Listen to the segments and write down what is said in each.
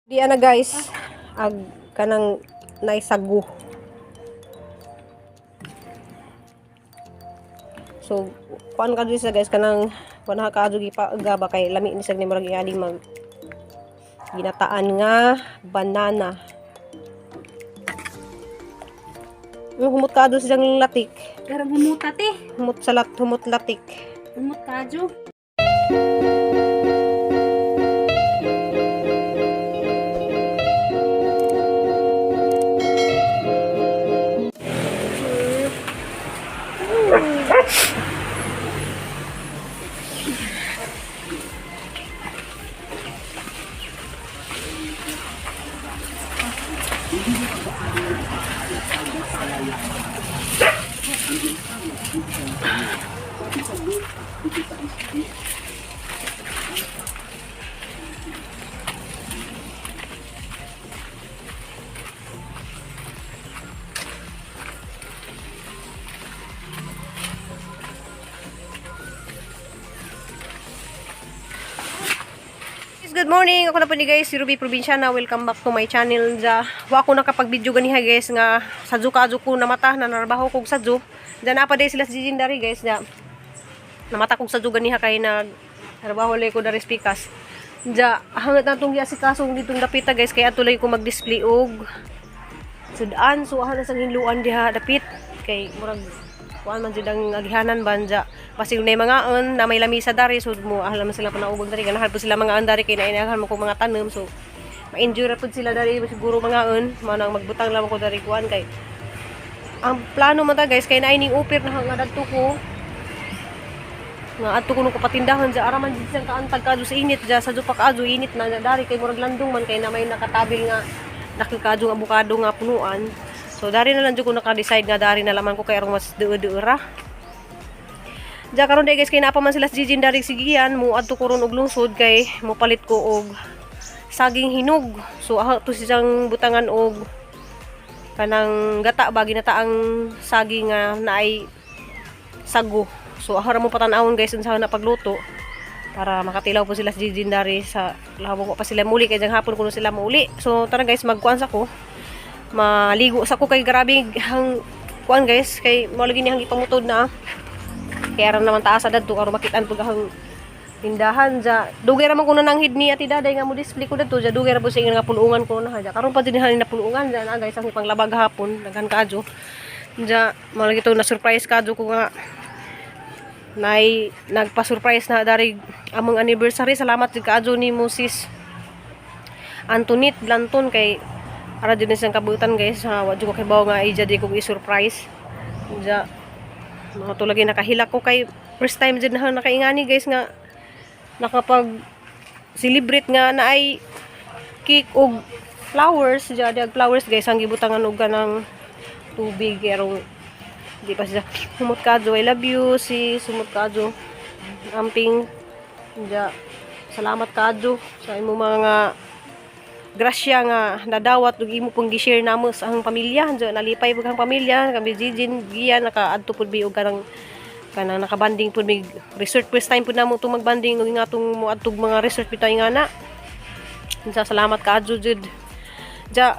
Di ana guys, ag kanang naisago. So, kuan ka diri sa guys, kanang kuan ka adto gipa ba kay lami ni sag ni murag iali mag ginataan nga banana. Humot ka adto siyang latik. Garang humuta te. Humot salat, humot latik. Humot kadyo. Guys, good morning. Ako na po ni guys, si Ruby Provinciana. Welcome back to my channel. Ja, wa ko nakapag-video ganiha guys nga sadyo kaadyo ko namata na narbaho kog sadyo. Ja na pa day sila si Jin dari guys ja. Namata kog sadyo ganiha kay nag trabaho lay ko dari spikas. Ja, hangat natong giasikaso ditong dapita guys kay ato lay ko mag-display og sudan, so ahan na sang hinluan diha dapit kay murag kuan man jud ang agihanan banja basig na mga on na may lamisa dari, so mo ahla man sila panaugol dari, ganahan po sila mga on dari kay nainahan mo kung mga tanom, so ma-enjoy ra pud sila dari siguro mga on manang magbutang lamang ko dari kuan kay ang plano man ta guys kay naay ning upir na nga dadto ko nga adto kuno ko patindahan ja ara man jud siyang kaantag kadto sa init ja sa pa kaadto init na dari kay murag landong man kay na may nakatabil nga nakikadyo nga abukado nga punuan. So dari na lang jud ko naka-decide nga dari na laman ko kay aron mas duo-duo ra. Ja karon day guys kay naa pa man sila sa Gigi dari sigian mo adto ko ron og lungsod kay mopalit ko og saging hinog. So aha to siyang butangan og kanang gata ba, ginataang saging nga naay sago. So ahara mo patan-awon guys unsa na pagluto para makatilaw po sila sa Gigi dari sa lahabo ko pa sila muli kay jang hapon kuno sila mauli. So tara guys, magkuan sa ko. Maligo sa ko kay grabe hang kuan guys kay mo lagi ni hang ipamutod na. Kaya ra naman taas sa dadto aron makitaan pud ang tindahan ja. Dugay ra man kuno nanghid ni Ate Daday nga mo display ko dadto ja. Dugay ra po sa ingon nga pulungan ko na ja. Karon pa din na pulungan ja na guys ang ipanglabag hapon daghan kaadyo. Ja mo lagi to na surprise kaadyo ko nga nay nagpa-surprise na dari among anniversary. Salamat jud kaadyo nimo sis Antoinette Blanton kay ara jud ni siyang kabutan guys ha, wa jud ko kibaw nga ija di ko i-surprise. Ja mga to lagi nakahilak ko kay first time jud na nakaingani guys nga nakapag celebrate nga naay cake og flowers. Ja diag flowers guys ang gibutangan og kanang tubig erong di pa siya humot kadyo. I love you si sumot kadyo amping. Ja salamat kadyo sa imo mga grasya nga nadawat ug imo pong gi-share namo sa ang pamilya. Ja nalipay pud ang pamilya kami Jijin Gian nakaadto pud mi og kanang kanang nakabanding pud mig resort. First time pud namo tong magbanding ug nga tong moadtog mga resort bitaw nga na. Ja salamat kaadyo jud. Ja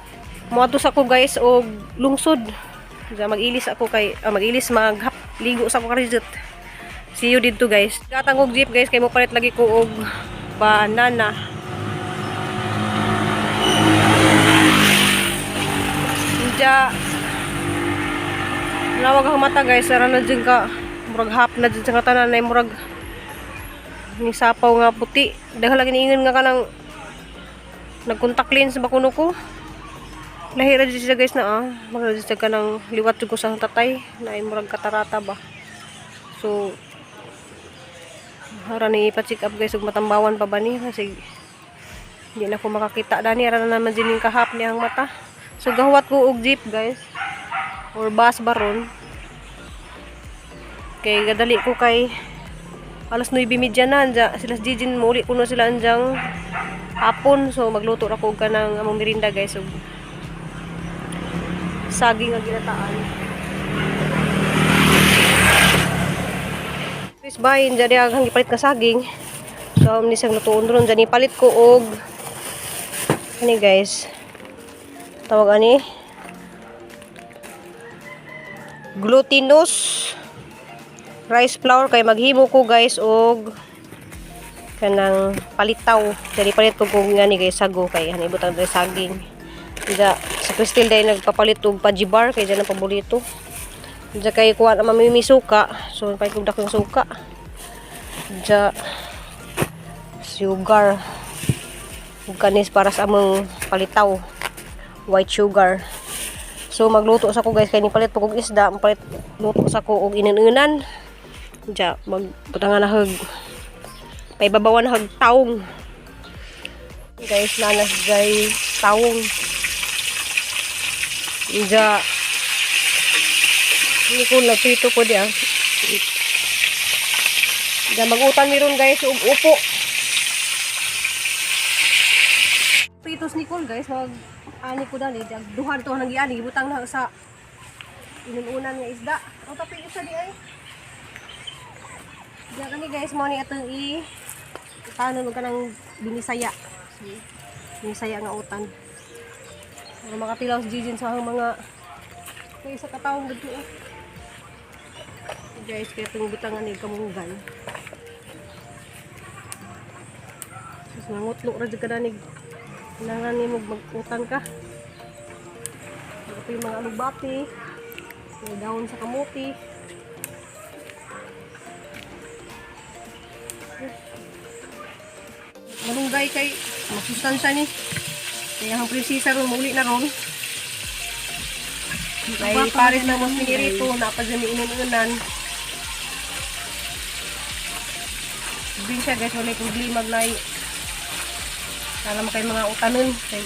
moadto sa ko guys og lungsod. Ja mag-ilis ako kay mag-ilis maghap ligo sa ko ka-resort. See you didto guys. Gatang og jeep guys kay mo palit lagi ko og banana. Ja lawag ang mata guys, ara na jud ka murag hap na jud sa tanan ay murag ni sapaw nga puti. Daghan lagi niingon nga kanang nag-contact lens ba kuno ko. Lahira jud siya guys na ah. Murag jud siya kanang liwat jud ko sa tatay na ay murag katarata ba. So hara ni ipa-check up guys ug matambawan pa ba ni kasi hindi na ko makakita dani, ara na naman din yung kahap niyang mata. So gahuwat ko og jeep guys or bus baron. Kay gadali ko kay alas 9:30 na anja sila si Jijin muli kuno sila anjang hapon. So magluto ra ko og kanang among merinda guys og saging nga ginataan. Guys, bye. Diyan diya ang gipalit nga saging. So, ni siyang lutuon ron. Diyan ipalit ko og Ani guys. Tawag ani. Glutinous rice flour kay maghimo ko guys og kanang palitaw. Dali palit ko kung ngani guys sago kay hani butang diri saging. Ida sa Crystal dai nagpapalit og pajibar kay diyan ang paborito. Diya kay kuha na mamimi suka. So palit kog dakong suka. Diya sugar. Ug kanis para sa among palitaw. White sugar. So magluto sa ko guys kay nipalit po kog isda, palit luto sa ko og ininunan. Diya magbutangan na hag paibabawan na hag taong. Guys, nanas guys taong. Diya hindi ko nagprito ko diya. Diya magutan mi ron guys og upo. Pritos ni Cole guys, mag ani ko dali, jag duha to nang giani gibutang na sa inununan nga isda. Ang tapi isa di ay. Diya kani guys, mo ni atong i tanon og kanang binisaya. Binisaya nga utan. Para makatilaw si Jijin sa ang mga kay sa katawong gud eh. Guys, kaya itong butangan ni kamunggan. Sus, nangutlo ra jud ka danig. Kailangan ni mo mag-utan ka. Ito yung mga alugbati. May dahon sa kamuti. Malunggay kay masustansya ni. Kaya ang prinsesa ron, mauli na ron. May pares na mas pinirito, napad na inununan. Probinsya guys, wala problema na. Sana mo kay mga utanon. Kay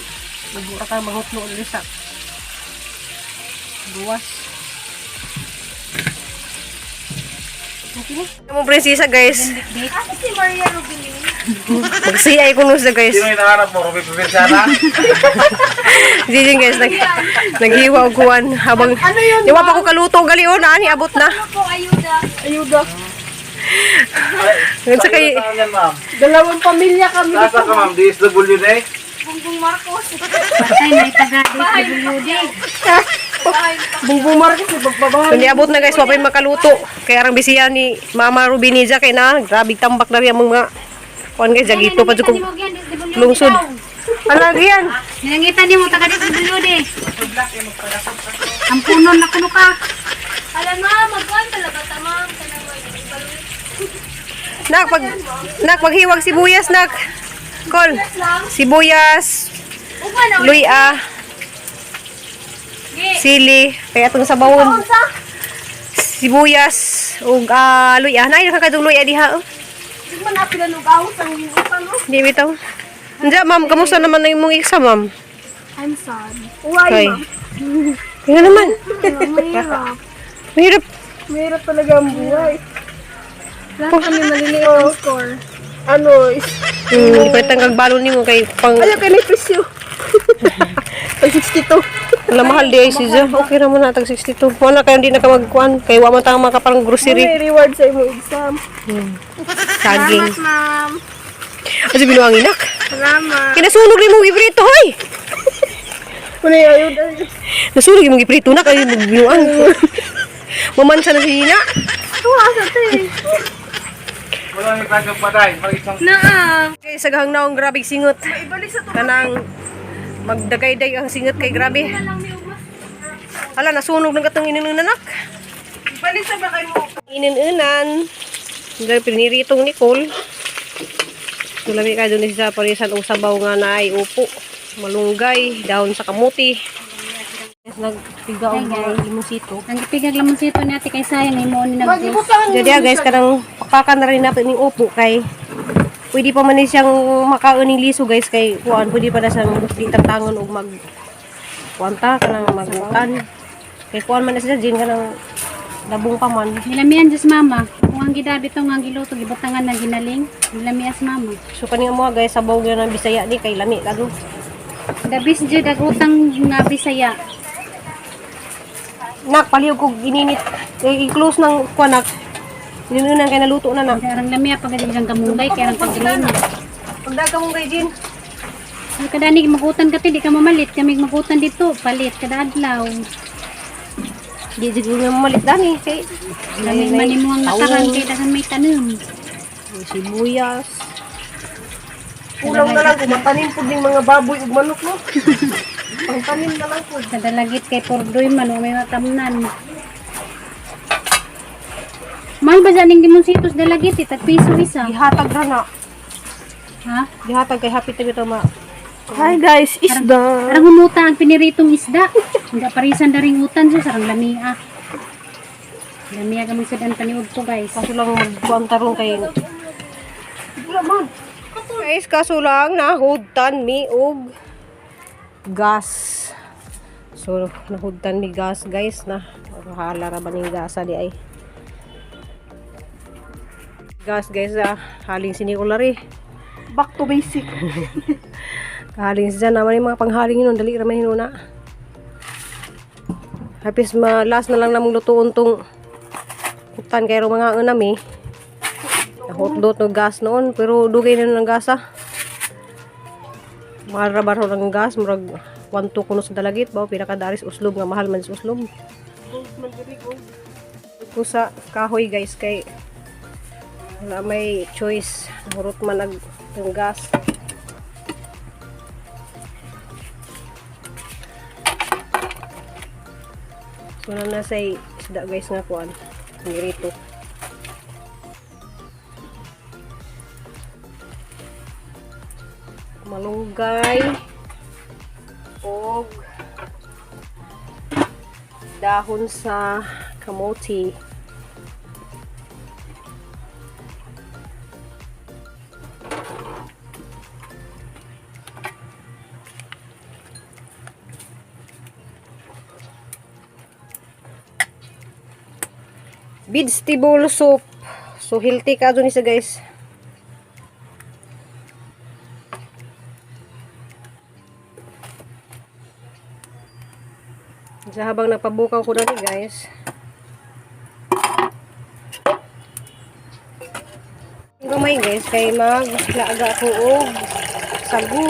magura ka mangutlo ulit sa buwas. Okay ni. Mo prinsesa guys. Asa si Maria Rubilin? Magsiyay ko no siya guys. Sino yung hinahanap mo? Ruby Provinciana? Jijin guys, naghiwa og kuwan habang ano yun? Iwa pa ko kaluto gali oh, naani abot na. Ano po, ayuda? Ayuda. Ngayon sa kay Saan yan, ma'am? Dalawang pamilya kami. Nasa ka, ma'am? DSWD? Bongbong Marcos. Patay na itaga DSWD. Bongbong Marcos, nagpagbabahay. Kundi abot na guys, wapay makaluto. Kaya arang bisiya ni Mama Rubiniza kay na grabe tambak na rin ang mga kuan guys, jagito pa jud ko lungsod. Ala yan. Ninangitan ni mo taga DSWD. Ang punon na kuno ka. Alam ma, magkuhan talaga ta ma'am. Nak pag nak paghiwag sibuyas nak. Kol. Sibuyas, luya, sili, kaya itong sabawon. Sibuyas ug luya. Nay nakakadung luya diha. Oh. Hindi man na pinanugaw sa utan. Oh. Di bitaw. Anja, ma'am, kamusta naman ang imong exam, ma'am? I'm sad. Why, Kay. ma'am? Kaya naman. Mahirap. Mahirap. Mahirap talaga ang buhay. Lahat kami maliliit ang score. Ano, is... Pwede kang balon nimo kay pang Ayaw kay may presyo. Pag 62. wala mahal di ay si Zo. Okay ra man na tag 62. Wala kayo hindi na ka magkuan kay wa man ta makaparang grocery. May reward sa imong exam. Saging. Ma'am. Asa binuang inak? Salamat. Kinasunog ni mong giprito hoy. Wala yung ayuda. Nasunog yung giprito na kay binuang. Mamansa na si Nina. Tuwa sa te. Wala may klaseng patay. Mag-isang Naa. Kay sa gahang naong grabe singot. Ibalik sa to. Kanang magdagayday ang singot kay grabe. Ala nasunog ng katong inunanak. Ibalik sa bakay mo. Ininunan. Dahil piniritong Nicole. Tulami ka doon sa parisan og sabaw nga na ay upo. Malunggay, dahon sa kamuti. Nagpiga og mga limosito. Ang ipigag lamon sito ni ate kay sayang ay mo ni nag Jadi ah, guys, kanang pakpakan na rin natin yung upo kay pwede pa man ni siyang makaon ning liso guys kay kuan pwede pa na siyang ditagtangon og mag kuan ta kanang magutan. Kay kuan man na siya jin kanang labong pa man. Nilamian Diyos mama. Kung ang gidabi to nga ang giluto gibutangan na ginaling. Nilamias mama. So kaning mo guys sabaw gyud ng Bisaya ni kay lami kado. Dabis jud ag utang nga Bisaya. Nak palihog kog ininit eh, i-close ng kuan nak. Inunan kay naluto na na. Arang lamia pag diyang kamunggay kay arang pag-green. Pagdaga mong kay Jin. Kada ni magutan ka ti, di ka mamalit. Kami magutan dito, palit kada adlaw. Di siguro nga mamalit dani kay Kami man mo ang lakaran kay daghan may tanom. May sibuyas. Kulang na lang kung matanim po din mga baboy ug manok no. Pangtanim na lang po. Kadalagit kay Pordoy man o may matamnan. Mahal ba dyan yung limonsitos dalagit eh? Tag piso isa. Gihatag ra na. Ha? Gihatag kay happy tayo ma. Hi guys, isda. Parang humuta ang piniritong isda. Hindi parisan na rin utan siya. Sarang lamia. Lamia ka magsadan paniud ko, guys. Kaso lang magkuang tarong kay Wala man. Guys, kaso lang nahudtan mi og gas. So, nahudtan mi gas guys na. Hala ra ba ning gasa di ay. Gas guys ah, haling sinikulari. Back to basic. Kahaling siya naman yung mga panghaling yun, dali raman hinuna. Hapis ma last na lang namong lutuon tong kutan kay mga unam eh. Nahotdot no gas noon pero dugay na ng gas ah. Mahal ra ba ron ang gas murag 1.2 kuno sa dalagit ba pila ka daris uslob nga mahal man sa uslob. Ko sa kahoy guys kay wala may choice hurot man ag ang gas. So na nasa isda guys nga kuan. Nirito. Malunggay og dahon sa kamote. Vegetable soup. So healthy ka dun isa guys. Sa habang napabukaw ko na ni guys. Gamay guys kay maglaaga ko og sagu.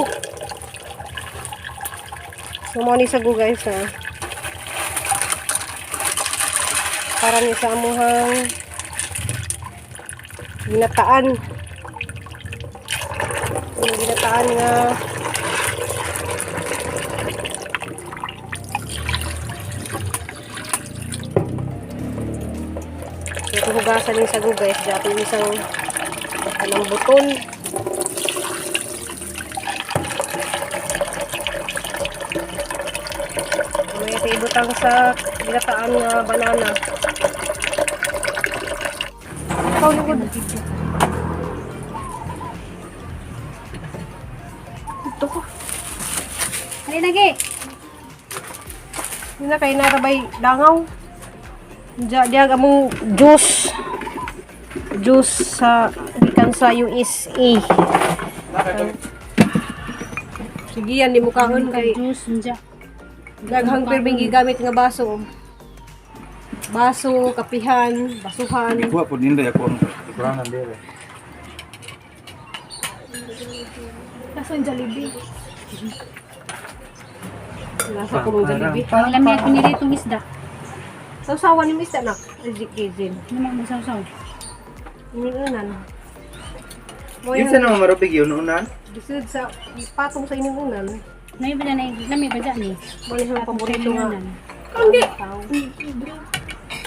So mo ni sagu guys ha. Para ni sa amuhang ginataan. Yung ginataan nga So, hugasan yung sago guys. Dati yung isang kanang buton. May ibutang sa ginataan nga banana. Ikaw lugod. Ito ko. Dali na, ge. Yun na kay narabay dangaw. Diya, diya among juice. Juice sa gikan sa USA. Sige yan, di mo kahon kay Juice, nja. daghang pirbing gigamit nga baso. Baso, kapihan, basuhan. Kuha po din ako ang kuranan dire. Nasa Jollibee. Nasa kulong Jollibee. Ang lamia piniritong isda. Sausawan ni isda nak. Kizin. Ano mo magsaw-saw? Inunan. Mo Kinsa naman marupig yun unan? Lisod sa patong sa inyong unan. Lami ba dyan eh? Lami ba dyan eh? Mo ni siyang paborito nga. Hindi.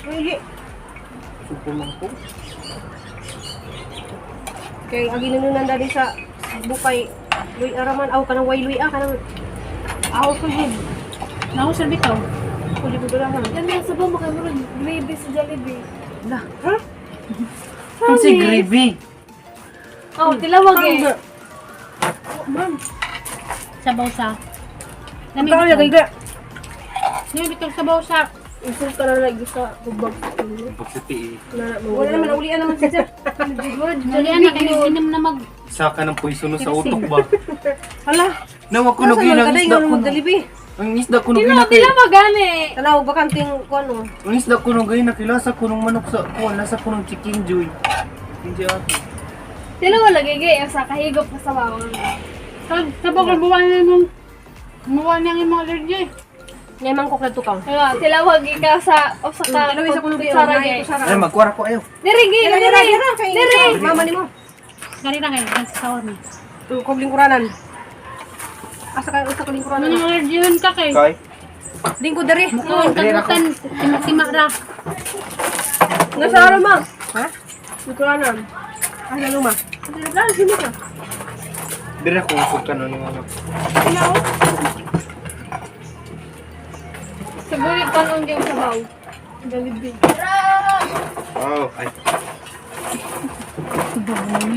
Hindi. Supo lang po. Kay ang ginununan dali sa bukay luy araman aw kanang way luy ah kanang aw ko gid. Naku, sir, bitaw. Kuli ko dala. Yan yung sabaw mo kayo gravy sa Jollibee. Lah, ha? Ang si gravy. Oh, tilawag eh. Sabaw sa. Lami Ikaw bitaw. lagi ga. Lami bitaw sabaw sa. Insulta na lagi sa bubag sa ulo. Pagsiti Wala naman ulian naman siya. Dali na kayo inom na mag. Saka ng poison sa utok ba? Hala. Nawa ko Nasa nung man ang kaday isda nga ko. magdalibi. Ang isda ko nung ginakay. Tilawag gani. Tanaw bakanting kuno. Ang isda ko nung gay nakilasa ko nung manok sa kuan nasa ko nung chicken joy. Hindi ako. Tilawag lagi gay. Ang sa kahigop na sabaw. Sa bakal buwan na yung buwan niya yung mga allergy. Ngay mangkok na to ka. Diba? Sila wag ikaw sa o sa ka. Dalawa sa kulong kutsara gay. Ay, magkuwara ko ayo. Diri gi, Dira, diri. dira, dira. Kay mama nimo. Gani na kayo, sa sawar ni. Kog lingkuranan. Asa ka usa ka lingkuranan? Ano yung allergy yun ka kay? Kay. Lingkod diri. Mukaon kagutan, timak-timak ra. Nasa araw ma. Ha? Lingkuranan. Asa luma. Dira, sino ka? Dire ko usog kanon ni mama. Sa bulit panon yung sabaw. Jollibee. Oh, ay.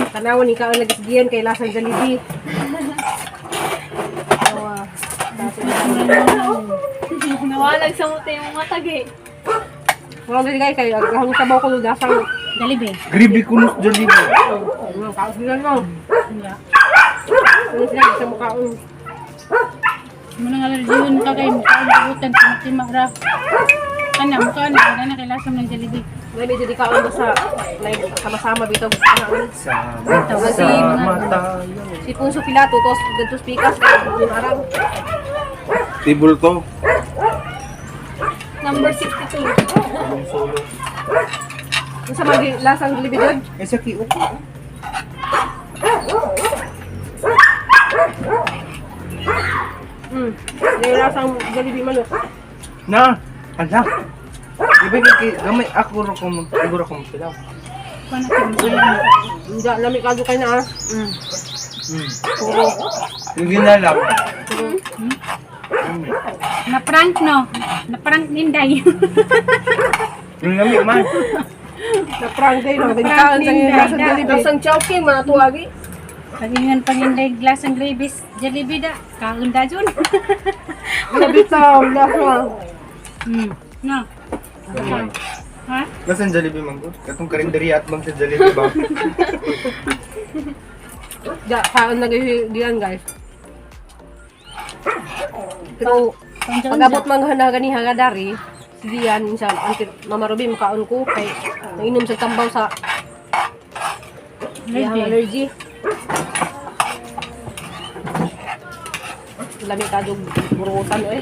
Tanawan ni kaon nagisgian kay lasang Jollibee. Nawalag sa muti yung mga tagi. Wala diri kay kay ang sabaw ko lasang. Dali be. Gribi ko no Jollibee. Ano kaon sila no. Wala. Ano sila sa mukhaon. Mo nang allergy yun ka kay mukaon kagutan, timak-timak ra. Kana mukaon na na kay lasam ng Jollibee. May medyo di kaon basta may sama-sama bitaw ano. Sama sama tayo. Si Punso Pilato tos gadto pikas yung araw. Table to. Number 62. Ang solo. Unsa man gi lasang Jollibee jud? Ay sa kiok. May lasang Jollibee manok. Na. Ala. Iba kay gamay ako ro ko siguro ko pilaw. Kuan na kay Hindi lami kadto kay na ah. Puro. Yung ginalap. Na prank no. Na prank ninday. Yung lami man. Na prank day no, kaon sa lasang Jollibee. Lasang Chowking mga tuwagi. Pagingan paginday glass ang gravy Jollibee da. Kaon da jud. Bitaw lasa. No. Gamay. Ha? Nasaan Jollibee man ko? Katong karinderya at bang sa Jollibee ba? Da kaon na gyud diyan guys. Pero pag-abot man nga gani nga dari, si Dian minsan anti Mama Ruby makaon ko kay nainom sa tambaw sa iyang Allergy. allergy. Lami ka jud burutan oy.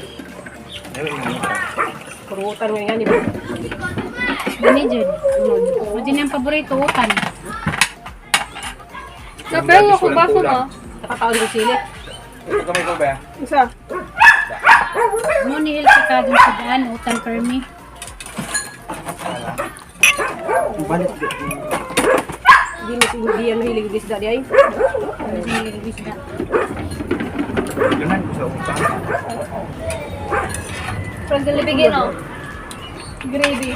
Burutan nga ni ba? Dani jud. Mo din ang paborito utan. Napero ako baso na. Nakakaon ko sili. Gamay ko ba? Isa. Mo ni healthy ka dun sa daan utan permi. Balik. Di mo si Dian mahilig og isda di ay. Ano sa hilig isda. Yunan ko sa utang. From Jollibee gino. Gravy.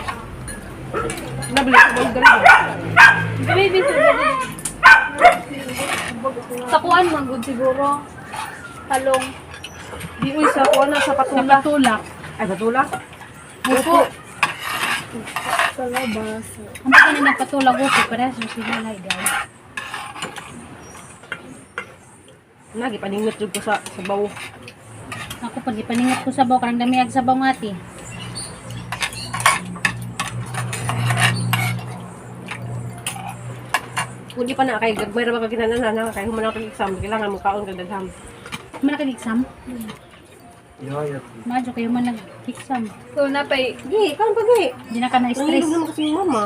Nabili ko bang dali. Gravy sa Jollibee. Sa kuan man good siguro. Talong. Di uy sa kuan na sa Sa patula. patulak. Ay patula. Buko. Sa labas. Ang pagka na patulak upo para sa sila na daw. Nagi paningot jud ko sa sabaw. Ako pag ipaningot ko sabaw karang dami ag sabaw nga ati. Kung di pa na kay gagmay ra ba ka kinahanglan na kay human ka exam kailangan mo kaon kag dagham. Man nag-exam? Yaya. Madyo kayo man nag-exam. So napay Gi, kaon pa gi. Di na ka na stress. Nangilog naman kasi yung mama.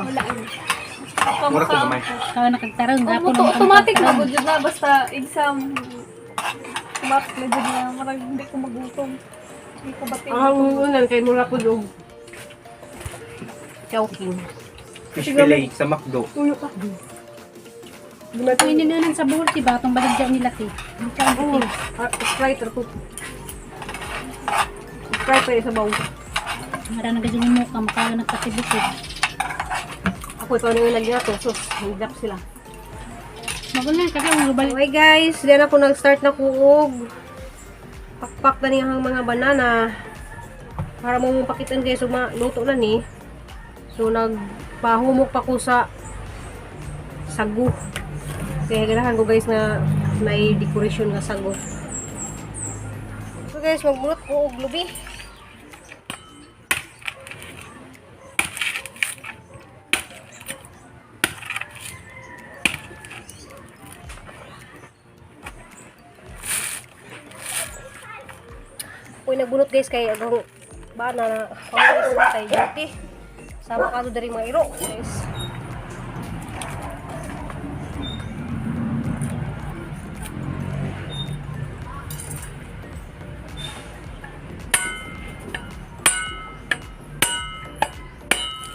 Mura ko gamay. Kaya nakagtarong gapon. Auto, automatic na good na basta exam. Automatic na jud na marag hindi ko magutom. Hindi ko bati. Ang unan kay mura pud og Chowking. Fish fillet sa McDo. Tuyo ka. Di ba Kung hindi na sa buhol, diba? Itong baligya nila, ti. Oo. Ah, Sprite ra to. Sprite pa sa baw. Mara na ganyan yung mukha, mukha nagkatibukod. Ako ito na yung lagi na to. Sus, hidap sila. Magulan kasi ang global. Okay guys, diyan ako nag-start na kuog. Pakpak na niya ang mga banana. Para mo pakitan guys, so luto na ni. So nagpahumok pa ko sa sago. Kaya ganahan ko guys na may decoration nga sago. So guys, magbulot ko og lubi. Ako nagbunot guys kay agong ba na pangis na kay duty. Sama ka do diri mga iro guys.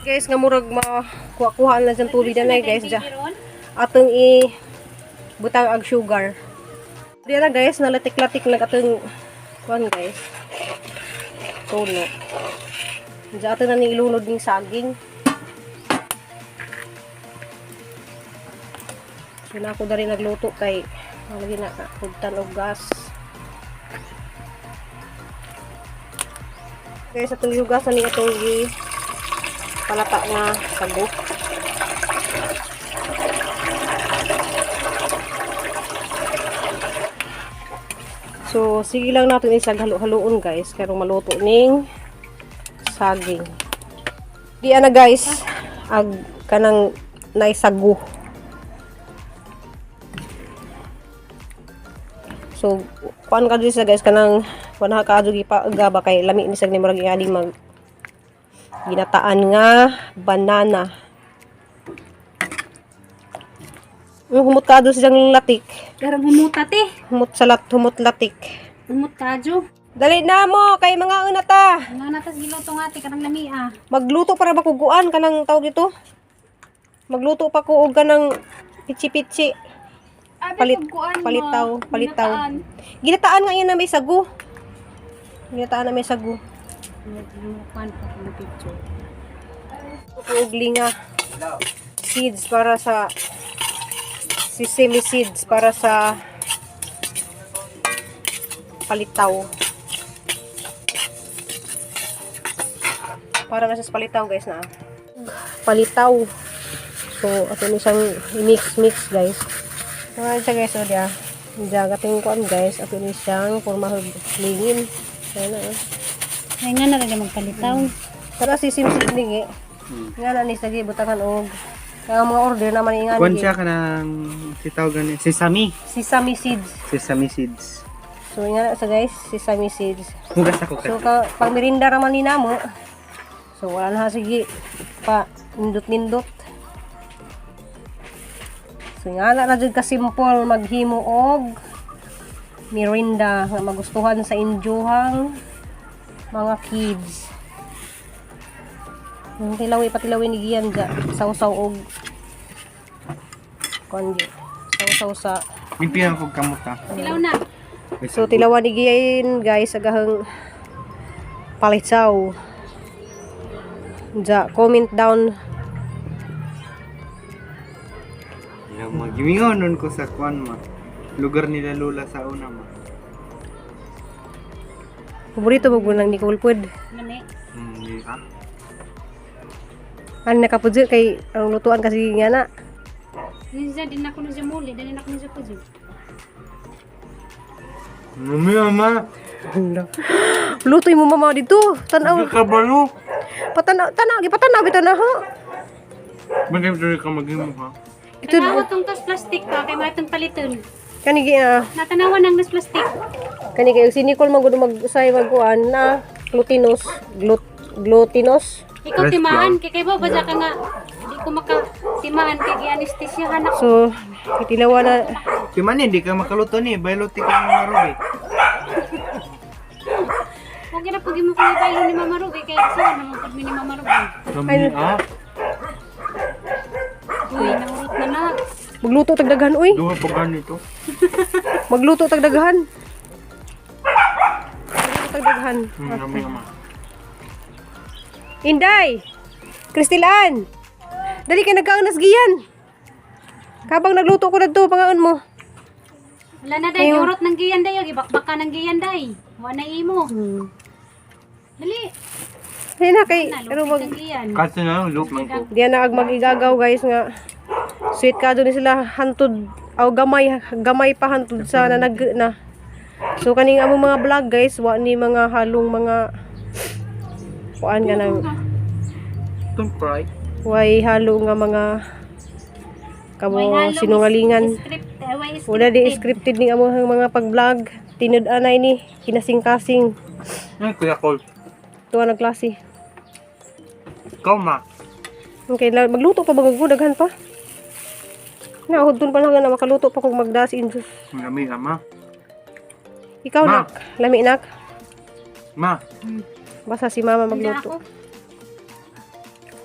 Guys, nga murag makuha-kuhaan lang dyan tubig na na guys. Dya. Atong i butang ag sugar. Diya na guys, nalatik-latik lang atong kuan guys. Tulo. Diya ato na ning ilunod ning saging. So na ako dari nagluto kay lagi na hugtan og gas. Guys, atong gihugasan ning atong gi palata nga sago. So, sige lang natin isang halo-haloon guys, karong maluto ning saging. Di ana guys, ag kanang naisago. So, kuan ka diri sa guys kanang wala ka adto gipa gaba kay lami ni sag ni murag iali mag ginataan nga banana. Humot ka adto siyang latik. Karang humuta te. Humot sa lat, humot latik. Humot ka jo. Dali na mo kay mga una ta. Nga natas giluto nga te karang lami ah. Magluto para makuguan kanang tawag dito. Magluto pa ko og kanang pichi-pichi. Abi, pagkuan mo. Palitaw, palitaw. Ginataan. Ginataan nga yan na may sago. Ginataan na may sago. Kuan pa ko picture. Og linga. Seeds para sa sesame seeds para sa palitaw. Para na sa palitaw guys na. Palitaw. So, ato ni siyang i-mix-mix guys. Mga siya guys, o diya. Diya, kating kuan guys. Ato ni siyang pormahog lingin. Ayan na eh. Ay nga na rin magpalitaw. Pero sesame seed ningi. Nga na ni sige butangan og kaya ang mga order naman ingan Kuan siya kanang si tawag gani sesame, sesame seeds. Sesame seeds. So nga na sa guys, sesame seeds. Hugas ako So ka. ka, pang merinda raman ni namo. So wala na sige pa nindot-nindot. So nga na jud ka simple maghimo og merinda nga magustuhan sa injuhang mga kids. Yung tilawi patilawi ni Gian dya. Sausaw og kuan gyud. Sausaw sa Gimpihan ko kamot ha. Silaw na. So tilawan ni Gian guys agahang palitaw. Dya, comment down. Yung mga gimingon nun ko sa kuan ma. Lugar nila Lola sa una ma. Paborito mo gunang Nicole Pud. Lami. Di ah. Ano nakapudyo kay ang lutuan kasi nga na. Ninja din ako na muli, dali na ako na po. Mami, mama. Lutoy mo mama dito. Tanaw. Kabalo. Patanaw, tanaw, gipatanaw bitaw na ho. Bakit tuloy ka maghimo ha? Ito Tanawa tong tas plastic pa kay matong paliton. kani gi ah, Natanawa nang tas plastic. kani kay si Nicole man gud mag-usay magkuan na glutinous, glutinous. Ikaw timaan kay kay ba ka nga di ko maka timaan kay gi-anesthesiahan ako. So, itilawa na Di man hindi ka makaluto ni, baylo ti ka mga rubi. Huwag na pag mo kay baylo ni Mama Ruby kay sa naman pud mi ni Mama Ruby. Kami ah. Uy, nangurot na na. Magluto tagdaghan uy. Duha pa ganito. Magluto tagdaghan. Magluto tagdaghan. Kami mama. Inday! Kristilaan! Dali kay nagkaon giyan. Kabang nagluto ko na to, pangaon mo. Wala na day, urot ng giyan day, gibakbaka ng giyan day. Wa na imo. Dali. Ayun na kay Na ano mag lupit ng giyan. Kasi na lang look man ko. Diyan na ag magigagaw guys nga sweet ka ni sila hantud aw gamay gamay pa hantud sa nanag na. So kaning among mga vlog guys, wa ni mga halong mga kuan nga nang Don't cry. way halo nga mga kamo Way halong sinungalingan. Script, eh, way Wala di scripted. scripted ning among mga pag-vlog. Tinud-anay ni kinasing-kasing. Ay, Kuya Cole. Tuwa nagklase. Ikaw, ma. Okay, magluto pa bago ko daghan pa. Na hudton pa lang na makaluto pa kog magdas in Diyos. Lami, ma. Ikaw Ma. nak, lami nak. Ma, Basta si mama Hindi magluto. ako.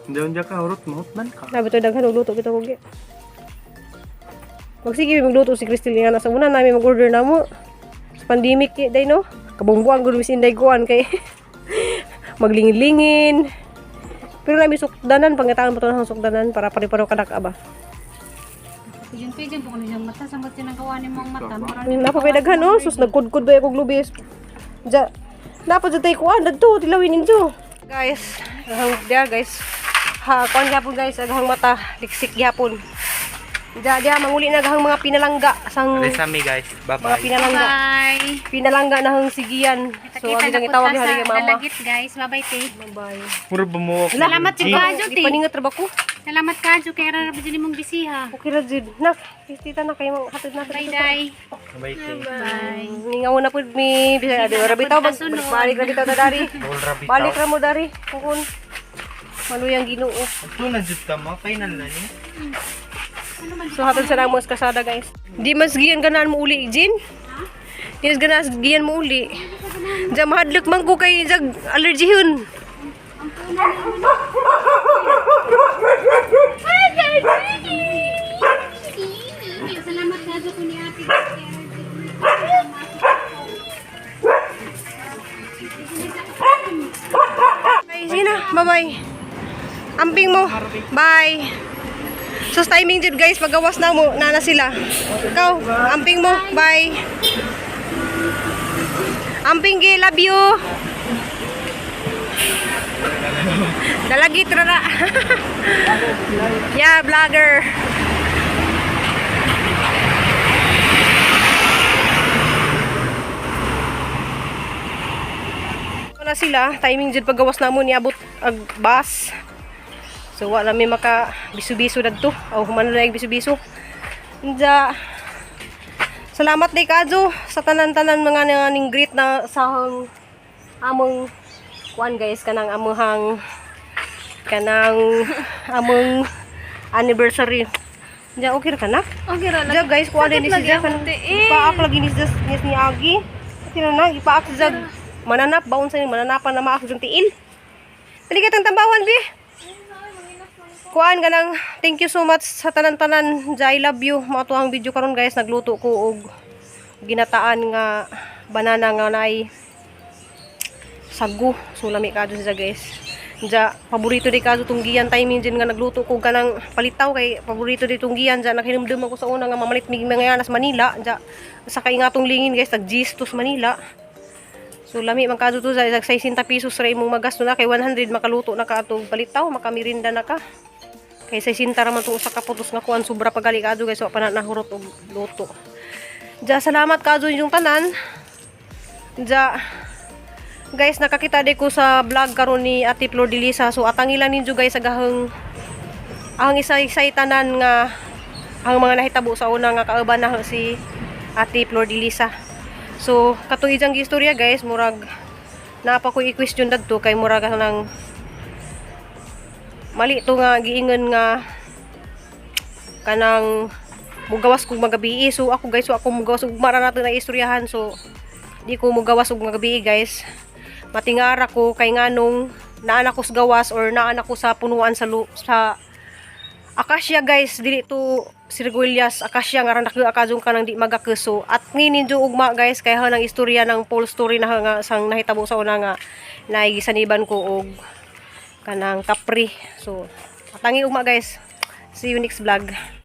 hindi unja ka, hurot, mahut man ka. Sabi to daghan og luto bitaw og. Magsige magluto si Cristel nga nasa una namin mag-order na mo. Sa pandemic day no. Kabungbuang gud mis inday kuan kay maglingin-lingin. Pero nami sukdanan pangitaan mo to ng sukdanan para pare-pareho kadak ba. Pigeon-pigeon po kuno siyang mata. Samot siya ng kawanin mong mata. Mura Napa pay daghan oh, sus nagkudkod ba akong lubis. Ja. Napa jud tay kuan dadto tilawin ninyo. Guys, aghang dia guys. Ha, kuan gyapon guys, aghang mata, liksik gyapon. Ja, dia manguli na aghang mga pinalangga sang Alis guys. mga Bye-bye. pinalangga. Bye! Pinalangga na hang sigian. So, Kita ang na itawag po ta ni sa hari mama. Dalagit guys. Bye-bye, te. Bye. Puro bumuwak. Salamat jud kajo, te. Paningat ra ba ko? Salamat kajo kay ra ra jud nimong bisiha. Okay ra jud. Nak, tita na kayo mang hatod na. Bye, day. Bye, te. Bye. Ningaw na pud mi bisag adi ra bitaw Kita na pud kasunod. balik ra bitaw ta dari. Bol ra bitaw. Balik ra mo dari. Kung maluyang Ginoo. Ito na jud ka mo, final na ni. So hatod sa namo sa kasada guys. Di mas giyan ganaan mo uli, Jin. Di mas ganaan giyan mo uli. Diyan mahadlok man ko kay jag allergy yun. Salamat kajo ko ni ate. Bye, sige na. Bye-bye. Amping mo. Bye. So timing jud guys, pagawas na mo, nana sila. Ikaw, amping mo. Bye. Amping gi, love you. Dalagit rara. Yeah, vlogger. Wala sila, timing jud pagawas na mo niabot ag bus. So wala mi maka bisu-bisu dadto. Aw humano na yung bisu-bisu. Inja. Salamat day kadyo sa tanan-tanan mga ning greet na sa among kuan guys kanang among anniversary. Inja okay ra ka na? Okay ra Inja guys, kuan din ni Sakit lagi siya akong kanang tiil. ipaak lagi ni siya ni Agi. Okay ra na, ipaak siya mananap baon sa mananapan na maak yung tiil. Dali ka tang tambawan bi. Kuan ganang thank you so much sa tanan-tanan. Ja, I love you. Mao to ang video karon guys, nagluto ko og ginataan nga banana nga naay sago. So lami kadto siya guys. Ja, paborito di kadto tunggian timing din nga nagluto ko kanang palitaw kay paborito di tunggian ja nakahinumdum ako sa una nga mamalit mig mga sa Manila. Ja, sa kay nga tong lingin guys tag Gistos Manila. So lami man kadto to sa 60 pesos ra imong magasto na kay 100 makaluto na ka atong palitaw, makamirinda na ka. Kay 60 ra man tong usa ka putos nga kuan sobra pagali kadto guys, wa pa na nahurot og luto. Ja, salamat kadto inyong tanan. Ja, guys, nakakita di ko sa vlog karon ni Ate Flor de Lisa. So atangilan ninyo guys agahang ang isa-isay tanan nga ang mga nahitabo sa una nga kauban na si Ate Flor de Lisa. So katong ijang istorya guys, murag napa ko i-question dadto kay murag nang mali to nga giingon nga kanang mugawas kog magabi. So ako guys, so ako mugawas ug mara nato na istoryahan. So di ko mugawas og magabi guys. Matingara ko kay nganong naan ako sa gawas or naan ako sa punuan sa sa akasya guys, dili to sirgullas akasya nga ran akazong kanang di magakeso at nginin ugma guys kay hanang istorya ng full story na nga sang nahitabo sa una nga naigisaniban ko og kanang kapri. So atangi ugma guys, see you next vlog.